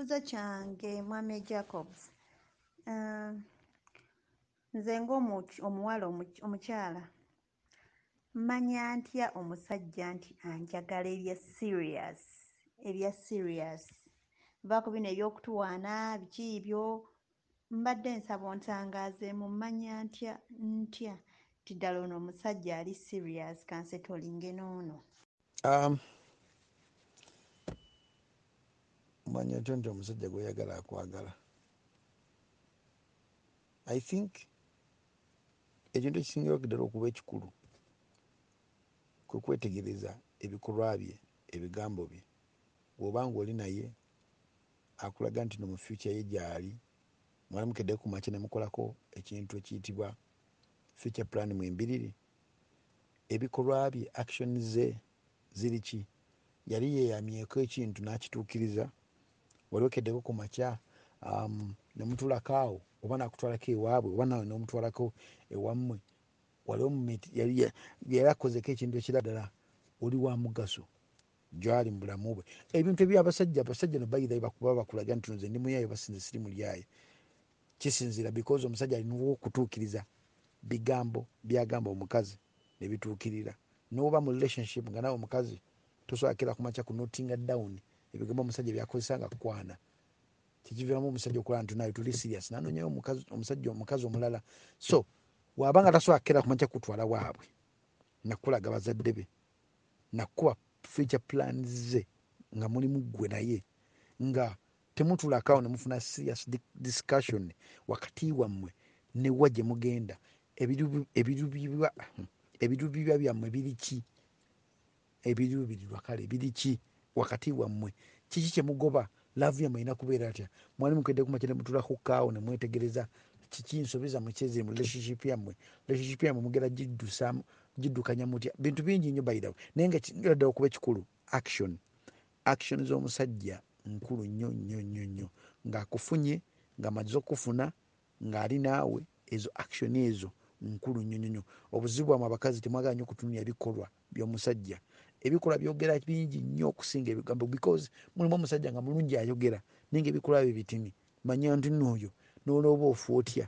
Ekibuuzo kyange, Mwami Jacobs, nze ng'omuwala omukyala, mmanya ntya omusajja nti anjagala ebya serious, ebya serious? Va ku bino ebyokutuwaana, biki byo. Mbadde nsaba ontangaazeemu, mmanya ntya ntya nti ddala ono omusajja ali serious, kansetolinge n'ono? Manya otya nti omusajja gweyagala akwagala? I think ekintu ekisingirawo ddala okuba ekikulu kwe kwetegereza ebikolwa bye, ebigambo bye. Bw'oba ng'oli naye akulaga nti no mu future ye gyali, mwali mukedde ku makya ne mukolako ekintu ekiyitibwa future plan mwembiriri, ebikolwa bye, action ze ziri ki? Yali yeeyamyeko ekintu n'akituukiriza? Wali okeddeko ku makya ne mutulako awo, oba nakutwalako ewaabwe, oba nawe n'omutwalako ewammwe? Wali yali akozeko ekintu ekirala ddala oli wa mugaso gyali mu bulamu bwe? Ebintu ebyabasajja, abasajja no bayira bakuba bakulaga nti nze ndi muyaaye, basinze siri mulyaye. Kisinziira, because omusajja alina okutuukiriza bigambo byagamba omukazi ne bituukirira. N'oba mu relationship nga nawe omukazi tosobola kera kumakya ku notinga down ebigambo omusajja byakozesa nga kukwana, kikiviiramu omusajja okulaba nti naye tuli serious, nanonyayo omusajja omukazi omulala. So waba nga tasobola kukera kumakya kutwala waabwe, nakulaga bazadde be, nakuba future plans ze nga mulimu ggwe naye, nga temutulakawo ne mufuna serious discussion wakati wammwe, newa gye mugenda, ebiruubirwa byammwe biri ki, ebiruubirirwa kale biri ki wakati wammwe, kiki kyemugoba, love yammwe erina kubeera atya? Mwali mukedde kumakya ne mutulako kaawo ne mwetegereza kiki nsobi zammwe kyeziri mu relationship yammwe, relationship yammwe mugenda giddukanya mutya? Bintu bingi nnyo, by the way, naye nga kisingira ddala okuba ekikulu action. Action z'omusajja nkulu nnyo nnyo nnyo nnyo. Ng'akufunye, ng'amaze okufuna, ng'ali naawe, ezo action ezo nkulu nnyo nnyo nnyo. Obuzibu bwammwe abakazi, temwagala nnyo kutunulira bikolwa by'omusajja. Ebikolwa byogera bingi nnyo okusinga ebigambo, because mulimu omusajja nga mulungi ayogera, naye nga ebikolwa bye bitini. Manya nti nno oyo n'olwoba ofa otya,